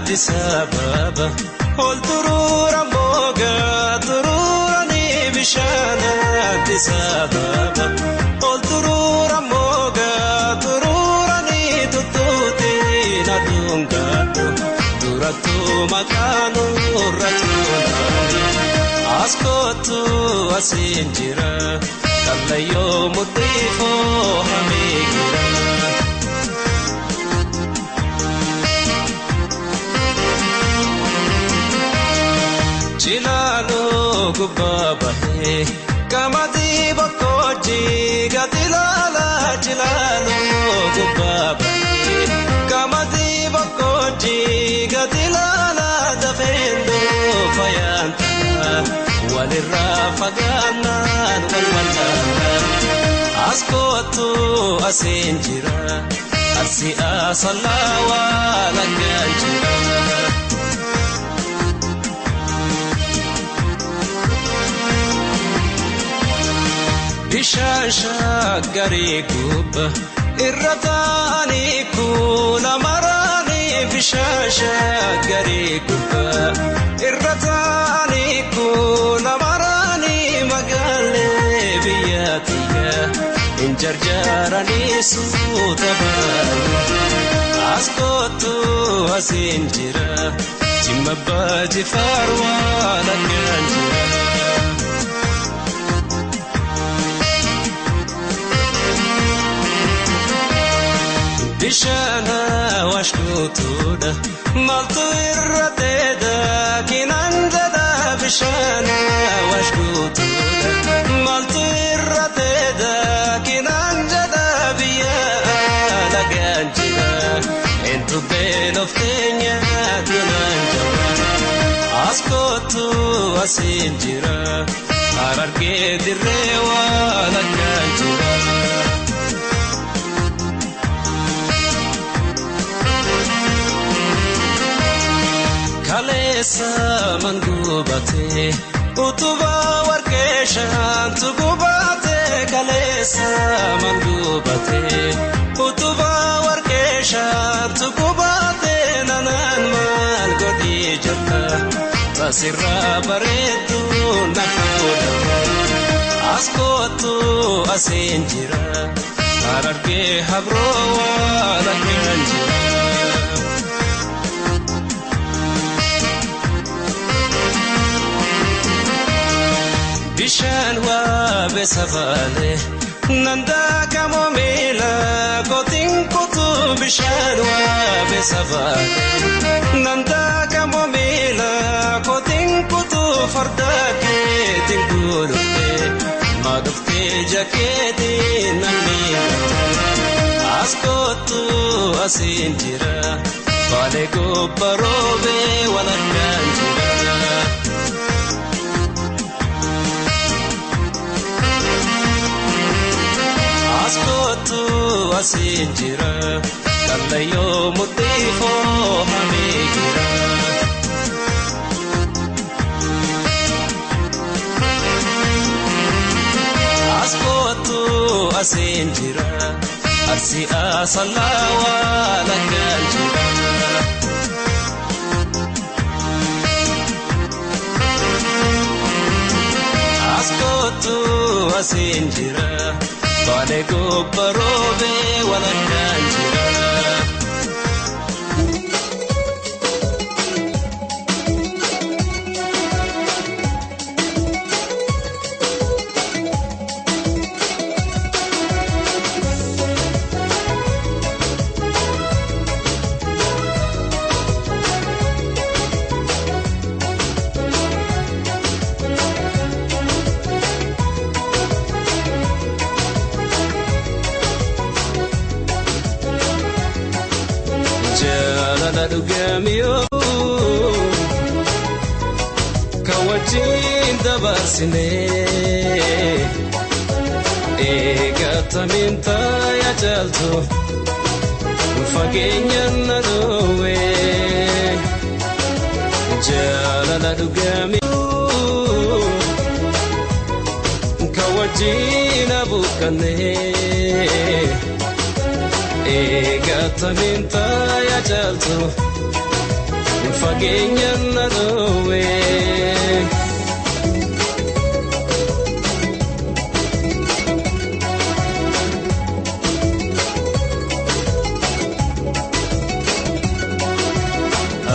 Addis Ababa ol turuura moogaa turuuranii bishaan Addis Ababa ol turuura moogaa turuuranii tuttuutii na dungaadhu durattuu maqaanuu irra tuulaani as kootu asiin jira kallayyoo murtiifoo hamee gira. Jilaaloo gubbaa bahee qamadii boqqojjii gadi laalaa jilaaloo gubbaa bahee qamadii boqqojjii gadi laalaa dafeendoo fayyaan ta'a walirraa fagaannaan wal wallaalaa as kootu asiin jira arsii asallaa waa lakkaan jira. Bishaan shaggaree gubba irra taa'anii kuula maraanii bishaan shaggaree gubba irra taa'anii kuula maraanii magaalee biyya tiyya hin jarjaranii suuta baranii as kootu asiin jira jimma abbaa jifaar waan akkaan jira. Bishaan Awaash guutuudha maaltu irra teeda kinaan jedha bishaan Awaash guutuudha maaltu irra teeda kinaan jedha biyya alagaan jira entu beeloftee nyaatu naan jira as kootu asiin jira harargee dirree waan akkaan jira. Kaleessa mangubatee utubaa warqee shantu gubatee kaleessa mangubatee utubaa warqee shantu gubatee nanaan maal godhii jirta tasirraa bareedduu na fuudhate as kootu asiin jira harargee habroo waan akkaan jira. Bishaan waabe safaale nandaakamoo miila kootiin kutuu bishaan waabe safaale nandaakamoo miila kootiin kutuu farda keetiin guluftee maaduftee jakeetiin nan miidhagde as kootu asiin jira baalee gobba roobee walakkaan jira. As kootu asiin jira kallayyoo murtiifoo hamee gira. As kootu asiin jira arsii asallaa waa lakkaan jira. As kootu asiin jira. Baalee gobba roobee walakkaan jira. Jaalala dhugaamiyoo kan wajjin dabarsinee eegatamiin taaya caaltu fageenyaan na dhoowwee jaalala dhugaamiyoo kan wajjin abuuqqannee. Eegatamiin taaya caaltu Fageenyaan na dhoowwe.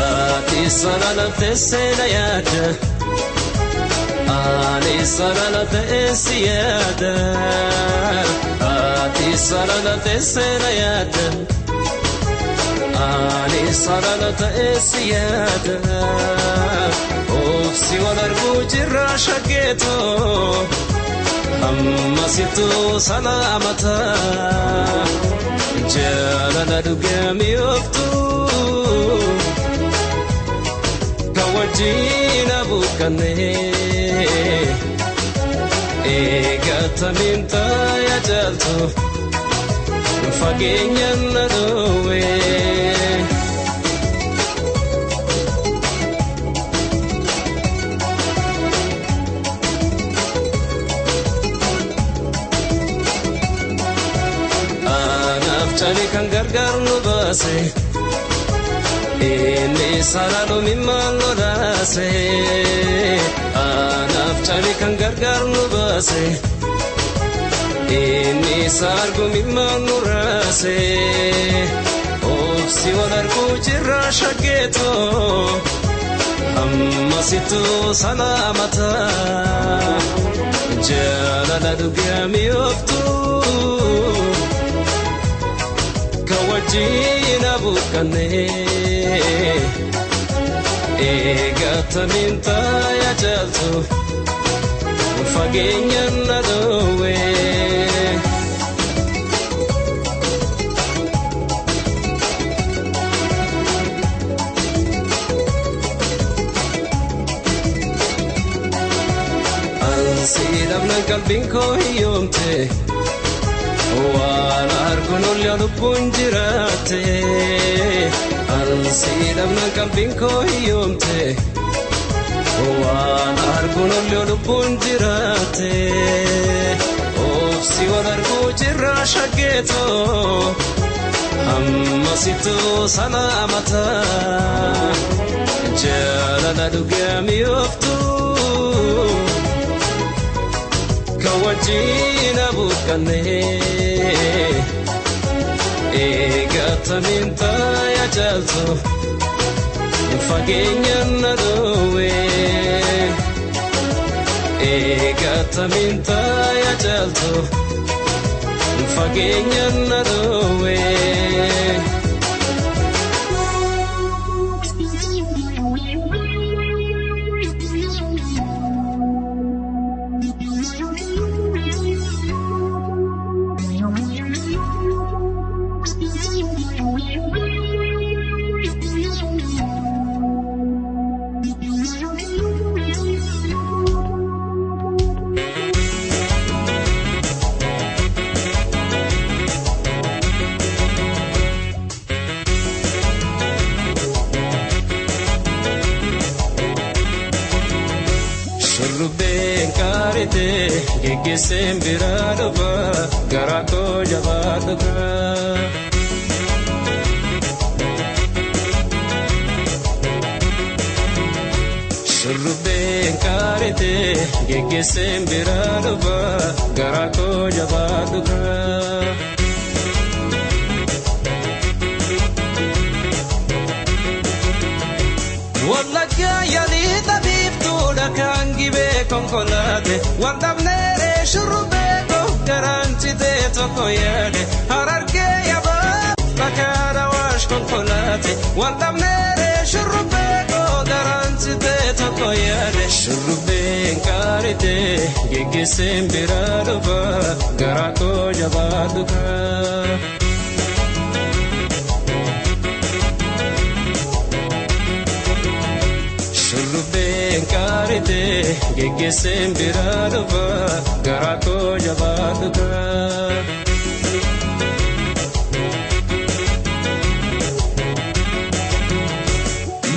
Ati sarara teessee na yaada. Ani sarara teessi yaada. Ati sarara teessee na yaada. Ani sarara teessi yaada. Obsi wal arguu jirra shaggeetoo. Ammasitu salaamata. Jaalala dhugamii ooftuu. Kan wajjin abuuqqannee. Eegatamiin taaya jaaltu. Fageenyaan na dhoowwe. Anaaf caalii kan gargaar nu baase. Inni sarara mimmaan lolaase. Anaaf caalii kan gargaar nu baase. Inni sargu mimmaan nuraase. Obsi wal arguu jirra shaggeetoo. Ammasitu salaamata. Jaalala dhugamii ooftuu. Kan wajjin abuuqqannee. Eegatamiin taaya jaaltu. Fageenyaan na dhoowwe. Ansi dhabnaan qalbiin koo hiyyoomte. Waan arguun ol yaa lubbuun jiraatte. Ansi dhabnaan qalbiin koo hiyyoomte. Waan arguun ol yaa lubbuun jiraatte. Obsi wal arguu jirra shaggeetoo. Ammasitu salaamata. Jaalala dhugamii ooftuu. Kan wajjin abuuqqannee. Eegatamiin taaya jaaltu. Fageenyaan na dhoowwe. Eegatamiin taaya jaaltu. Fageenyaan na dhoowwe. Shurrubbeen qaarite geggeesseen biraa dhufa garaa koo jabaa dhuga. Shurrubbeen qaarite geggeesseen biraa dhufa garaa koo jabaa dhuga. Wallaggaa yaalii xabiiftuudha kan gibee konkolaate. Wal dhabneeree shurrubbee koo garaan citee tokko yaade. Harargee yabaa bakka waash konkolaate. Wal dhabneeree shurrubbee koo garaan citee tokko yaade. Shurrubbeen qaarite geggeesseen biraa dhufa garaa koo jabaa dhuga. Shurrubbeen qaarite geggeesseen biraa dhufa garaa koo jabaa dhuga.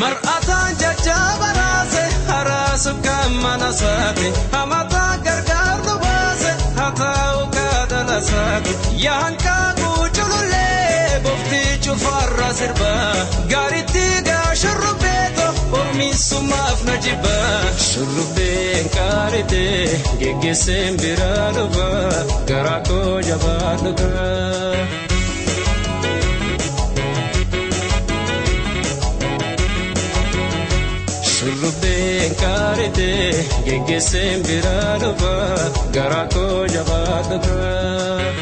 Mar'ataan jajjaba raase haraasu kan mana saate hamataa gargaar nu baase hataa'u kaadhala saate yaanqaa guuculullee boftii cufarra sirbaa gaaritti gaa shurrubbee. Yoomisummaaf na jibba shurrubbeen qaarite geggeesseen biraa dhufa garaa koo jabaadhu kaa. Shurrubbeen qaarite geggeesseen biraa dhufa garaa koo jabaadhu kaa.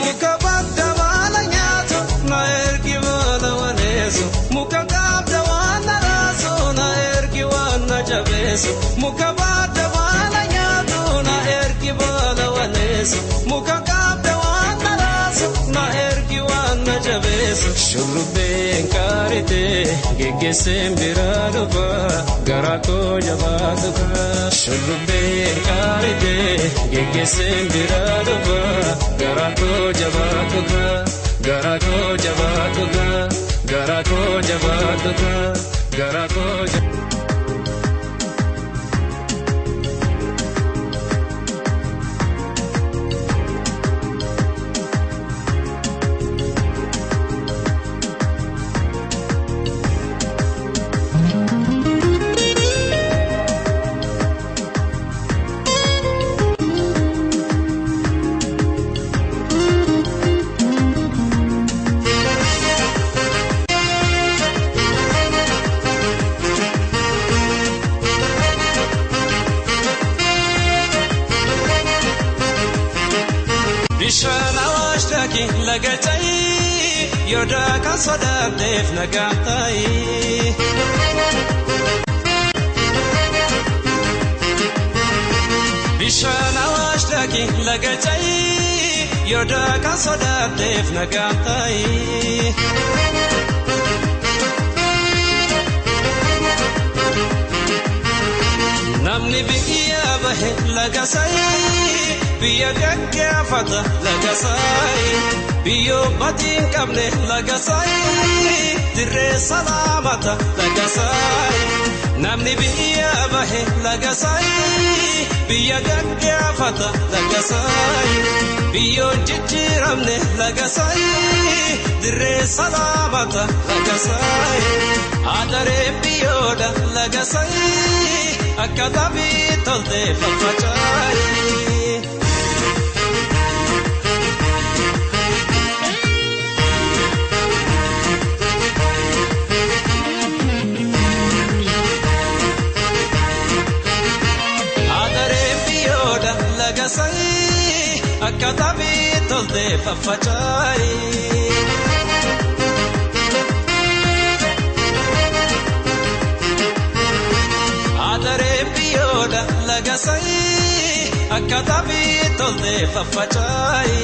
Muka badda baala nyaatu na ergi baala waleessu muka qabda waan na raasu na ergi waan na jabeessu muka badda baala nyaatu na ergi baala waleessu muka qabda waan na raasu na ergi waan na jabeessu. Shurrubbeen qaarite geggeesseen biraa dhufa garaa koo jabaadhu kaa. Shurrubbeen qaarite geggeesseen biraa dhufa garaa koo jabaadhu kaa. Garaa koo jabaadhu kaa. Garaa koo jabaadhu kaa. Garaa koo jabaadhu. Bishaan awaash daakii laga caayi yoo daakaan sodaatteef nagaan taayi. Bishaan awaash daakii laga caayi yoo daakaan sodaatteef nagaan taayi. Namni biyya bahe laga saayi biyya gaggaafata laga saayi biyyoo badii hin qabne laga saayi dirree salaamata laga saayi namni biyya bahe laga saayi biyya gaggaafata laga saayi biyyoon jijjiiramne laga saayi dirree salaamata laga saayi adaree biyyoodha laga saayi akka xabii toltee faffacaayi. Adaree biyyoodha laga saayi akka xabii toltee faffacaayi. Adaree biyyoodha laga saayi akka xabii toltee faffacaayi.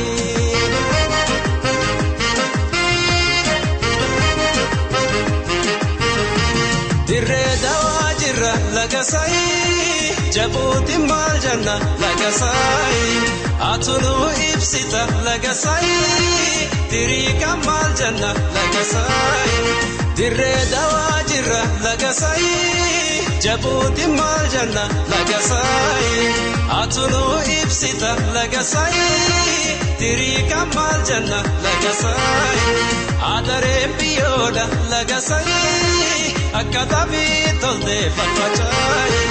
Dirree dawaa jirra laga saayi jabuuti maal jenna laga saayi atunuu ibsita laga saayi tiriika maal jenna laga saayi dirree dawaa jirra laga saayi jabuuti maal jenna laga saayi atunuu ibsita laga saayi tiriika maal jenna laga saayi adaree biyyoodha laga saayi akka xabii toltee faffacaayi.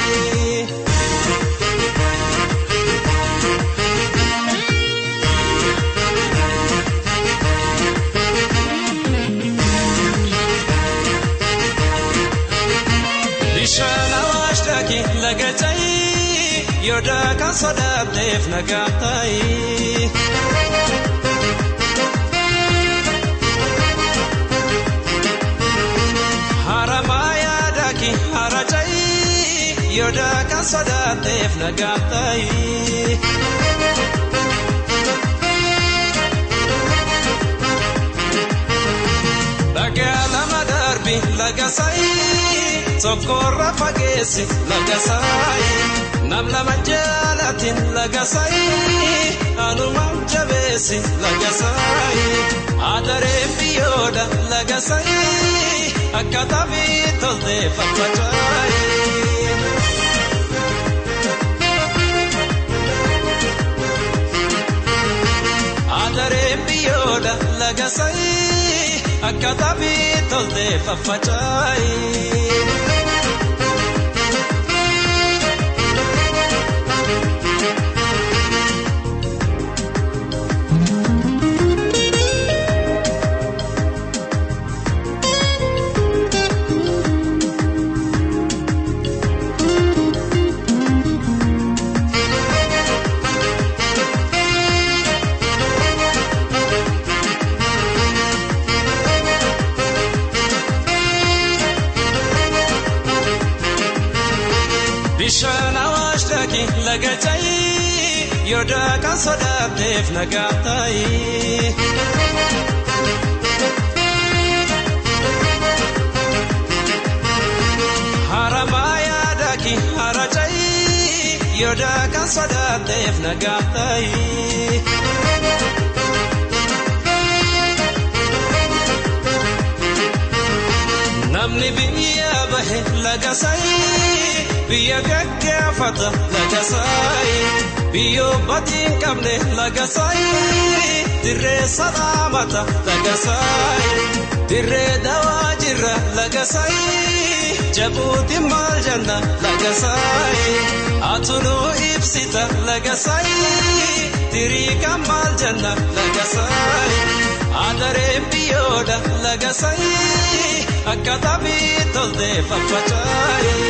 Bishaan awaash daakii laga caayi yoo daakaan sodaatteef nagaan taayi. Haramayaa daakii hara caayi yoo daakaan sodaatteef nagaan taayi. Dhagaa lama darbi laga saayi tokkorra fageessi laga saayi nam lama jaalatin laga saayi anuma jabeessi laga saayi adaree biyyoodha laga saayi akka xabii toltee faffacaayi. laga sayi akka xabii toltee faffacaayi. Bishaan awaash dhaqi laga cayi yoo daakkan sodaatteef nagaa ta'i. Haramaayaa dhaqi hara cayi yoo daakkan sodaatteef nagaa ta'i. Namni biyya bahe laga sayi. Biyya gaggaafata laga saayi biyyoo badii hin qabne laga saayi dirree salaamata laga saayi dirree dawaa jirra laga saayi jabuuti maal janna laga saayi atunuu ibsita laga saayi diriiqa maal janna laga saayi adareen biyyoodha laga saayi akka xabii toltee faffacaayi.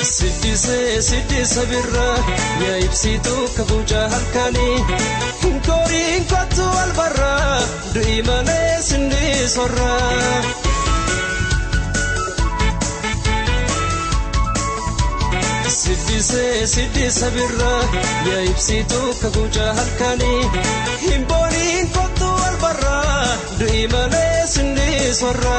Siddii sabirra yaa ibsituu kabuuca halkanii kooriin kottu albarra du'i malee sindii sorra. Siddii sabirra yaa ibsituu kabuuca halkanii himbooniin kottu albarra du'i malee sindii sorra.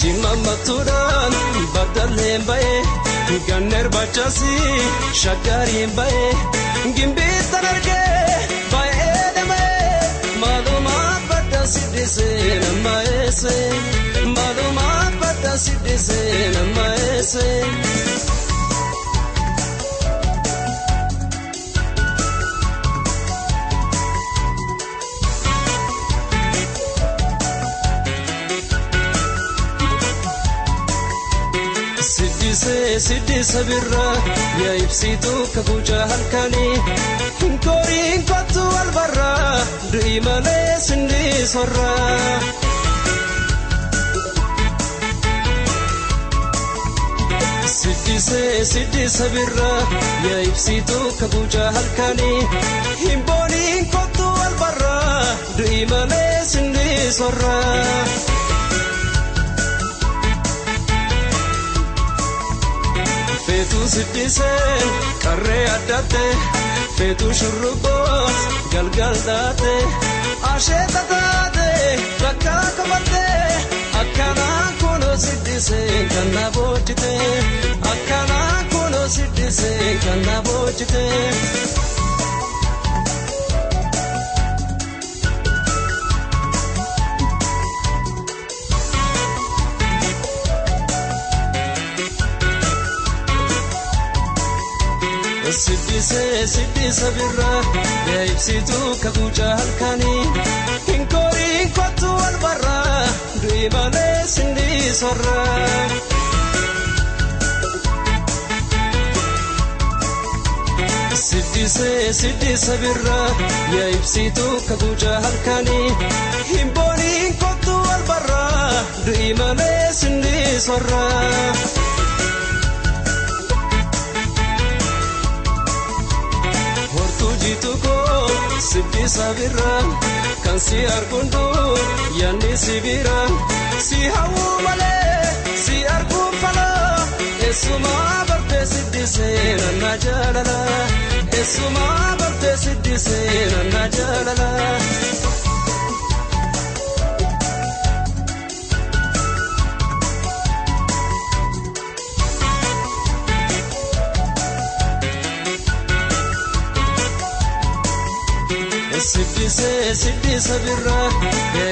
Jimma matuudhaan baddalleen ba'ee ganneer bachaasii shaggaariin ba'ee gimbiittan argee baay'ee damee maalumaa badda siddisee nama eesse maalumaa badda siddisee nama eesse. Siddii sabirra yaa ibsituu kabuuca halkanii kooriin kottu albarra du'i malee sindii sorra. Siddii sabirra yaa ibsituu kabuuca halkanii himbooniin kottu albarra du'i malee sindii sorra. Feetuu siddiseen qarree addaate feetuu shurrubboos galgal taate asheeta taate bakka qabatte akkanaan kunoo siddiseen kan na boojjite akkanaan kunoo siddiseen kan na boojjite. Siddii sabirra yaa ibsituu kabuuca halkanii hinkooriin kottu albarra du'i malee sindii sorra. Siddii sabirra yaa ibsituu kabuuca halkanii himbooniin kottu albarra du'i malee sindii sorra. Siddisa birraa kan si arguun yaanni si bira si hawwu malee si arguun falaa eessumaa bartee siddisee nanna jaalala eessumaa bartee siddisee nanna jaalala. Siddisee siddisa birraa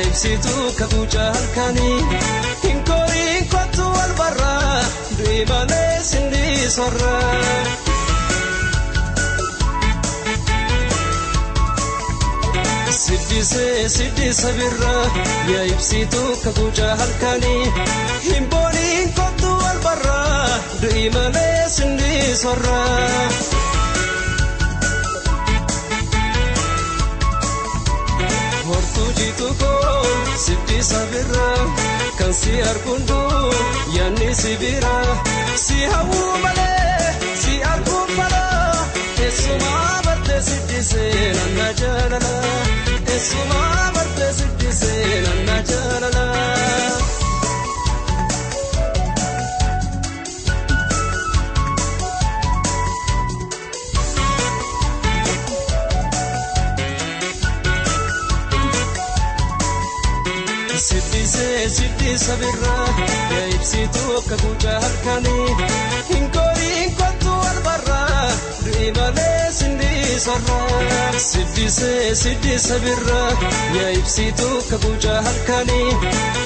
ibsituu kakuuca halkanii hinkoriin kottu wal barraa du'i malee sindiisorraa. Siddisee siddisa birraa ibsituu kakuuca halkanii hinbooniin kottu wal barraa du'i malee sindiisorraa. Siddisa birraa kan si arguun yaanni si bira si hawwu malee si arguun falaa eessumaa bartee siddisee nanna jaalala eessumaa bartee siddisee nanna jaalala. Siddisee siddisa birraa ibsituu akka guutaa halkanii hinkoriin kottu wal barraa du'i malee sindiisorraa. Siddisee siddisa birraa ibsituu akka guutaa halkanii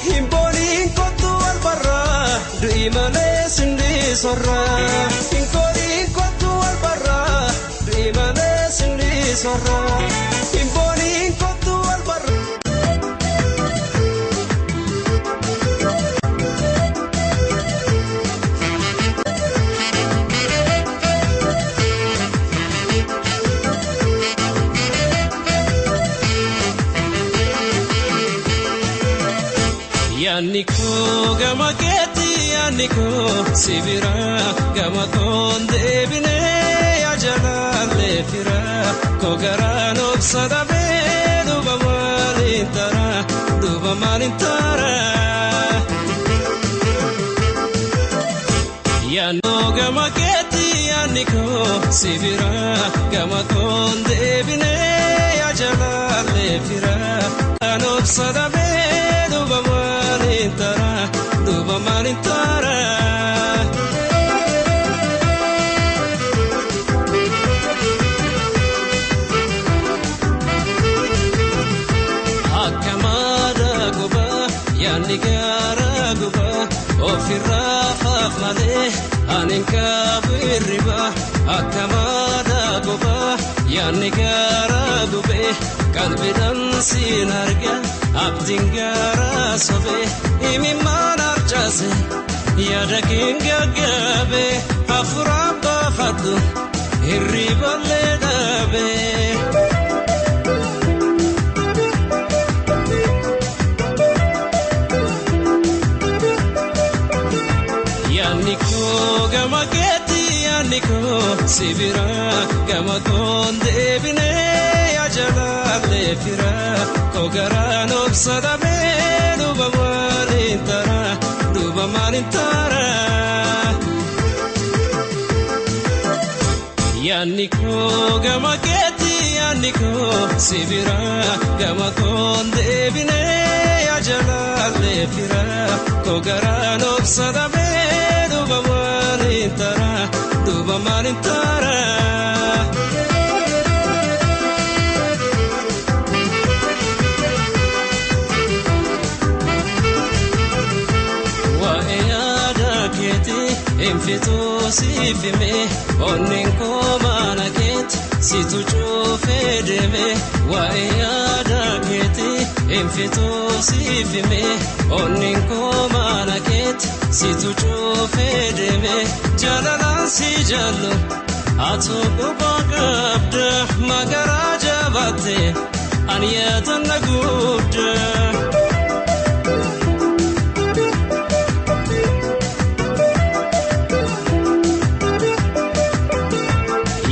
hinbooniin kottu wal barraa du'i malee sindiisorraa. Hinkoriin kottu wal barraa du'i malee sindiisorraa. Hinbooniin kottu wal barraa. Yaanni koo gama keetti yaanni koo si bira gama koon deebinee yaa jalaalee fira koo garaan obsa dhabee duuba maaliin tara duuba maaliin tara. Yaanni koo gama keetti yaanni koo si bira gama koon deebinee yaa jalaalee fira kan obsa dhabee. Duuba maaliin tara duuba maaliin tara. Akka maada gubaa yaanni gaara gubaa ofirraa faaf malee ani kaabu hirriba akka maada gubaa yaanni gaara gubee qalbiidhaan siin arga. Abdiin gaara sobee imimmaan arcaase yaada keenya gaggaabe hafuuraan baafadhu hirriballee dhaabee. Yaanni koo gama keetti yaanni koo si bira gama koon deebinee yaa jalaalee fira. Koo garaan obsa dhabee duuba maaliin tara duuba maaliin tara. Yaanni koo gama keetti yaanni koo si bira gama koon deebinee yaa jalaalee fira. Koo garaan obsa dhabee duuba maaliin tara duuba maaliin tara. Infituu siifime onneen koo mana keetti situ cuufee deeme waa'ee yaada keetti infituu siifime onneen koo mana keetti situ cuufee deeme jaalalaan si jaallu ati quba qabda magaraa jabaatte ani yaada na gudda.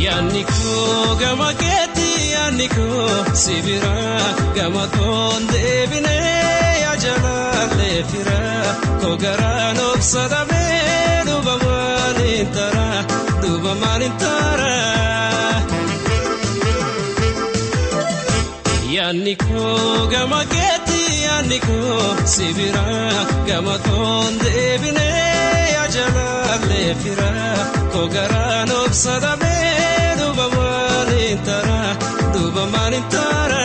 Yaanni koo gama keetti yaanni. Yaanni koo si bira gama koon deebinee yaa jalaalee fira koo garaan obsa dhabee duuba maaliin tara duuba maaliin tara. Yaanni koo gama keetti yaanni koo si bira gama koon deebinee yaa jalaalee fira koo garaan obsa dhabee duuba maaliin tara duuba maaliin tara.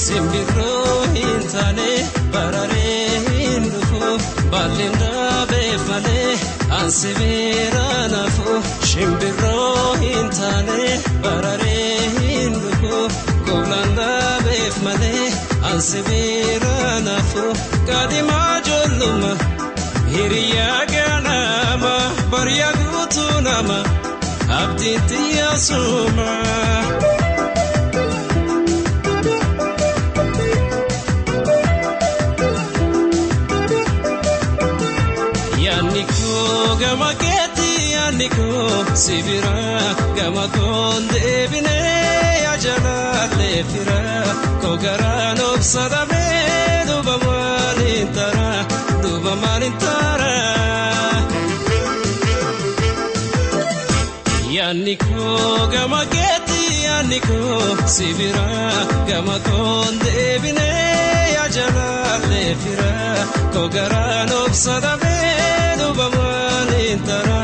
Simbirroo hin taane bararee hin dhufu baalli dhaabee malee ansi bira nafu. Shimbirroo hin taane bararee hin dhufu goblaan dhaabeef malee ansi bira nafu. Kaadhimaa ijoollummaa hiriyaa ganama bariyaa guutuu nama abdiin xiyyaasuma. Yaanni koo gama keetti yaanni koo si bira gama koon deebinee yaa jalaalee fira koo garaan obsa dhabee duuba maaliin tara duuba maaliin tara. Yaanni koo gama keetti yaanni koo si bira gama koon deebinee yaa jalaalee fira koo garaan obsa dhabee duuba maaliin tara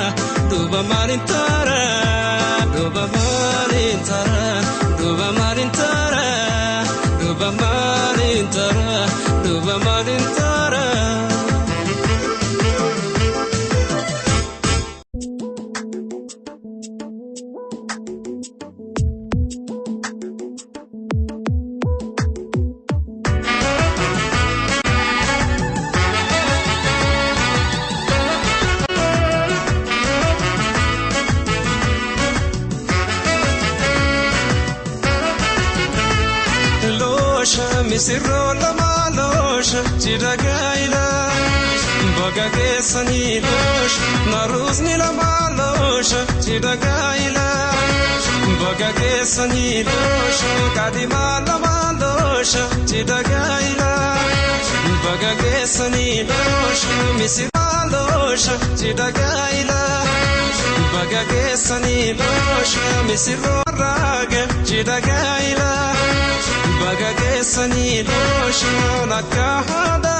duuba maaliin tara duuba maaliin tara duuba maaliin tara duuba maaliin tara duuba maaliin tara. Misirroo lama loosha jidha gaayila baga keessanii loosha naruusni lama loosha jidha gaayila baga keessanii loosha kaadhimaa lama loosha jidha gaayila baga keessanii loosha misirroo loosha jidha gaayila baga keessanii loosha misirroo raaga jidha gaayila. Baga keessanii looshaan akka haadha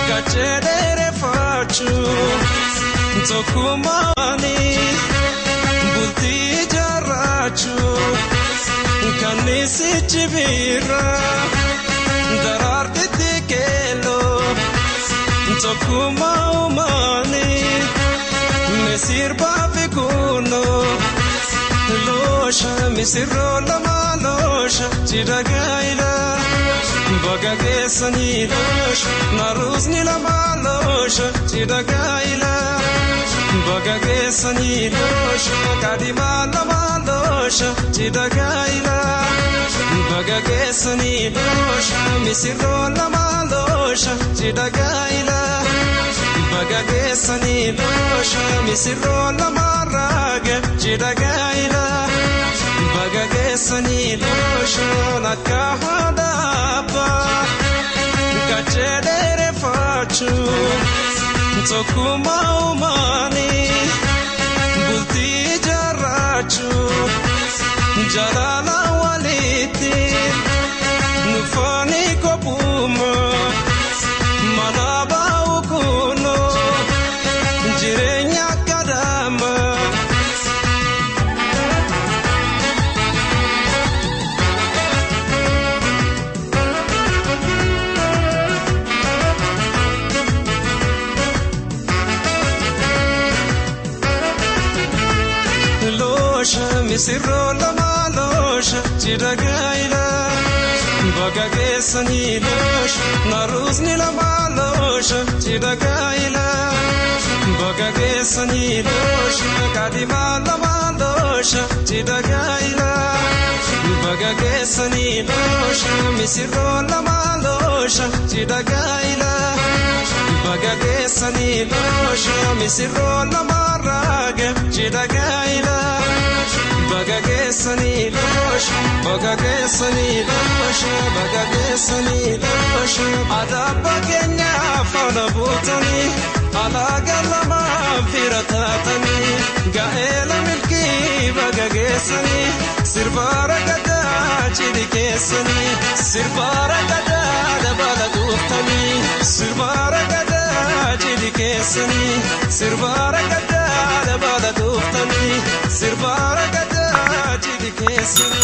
kacheedheere faachuu tokkummaanii bultii ijaarrachuu kannisichi bira daraartitti keelloo tokkummaa uumaanii misirbaa fi kunnoo. Loosha misirroo lama loosha jidha gaayila baga keessanii loosha naruusni lama loosha jidha gaayila baga keessanii loosha kaadhimaa lama loosha jidha gaayila baga keessanii loosha misirroo lama loosha jidha gaayila baga keessanii loosha misirroo lama raaga jidha gaayila. Baga keessanii looshaan akka haadha kacheedheere faachuu tokkummaa uumaanii bultii ijaarrachuu jaalala walitti nufaanii kophumaa mana bahu kunoo jireenya akka dammaa. Misirroo lama loosha jidha gaayila baga keessanii loosha naruusni lama loosha jidha gaayila baga keessanii loosha kaadhimaa lama loosha jidha gaayila baga keessanii loosha misirroo lama loosha jidha gaayila. Baga geessanii loosha misirroo lamarraa cidha gaa'ila. Baga geessanii loosha baga geessanii loosha baga geessanii loosha. Adaabba keenyaa faana buutanii alaagaa lamaan fira taatanii gaa'ela milkii baga geessanii sirbaara gadaa cidhi keessanii sirbaara gadaa dabala duuftanii sirbaara gadaa cidhi keessanii sirbaara gadaa dabala duuftanii sirbaara gadaa cidhi keessanii.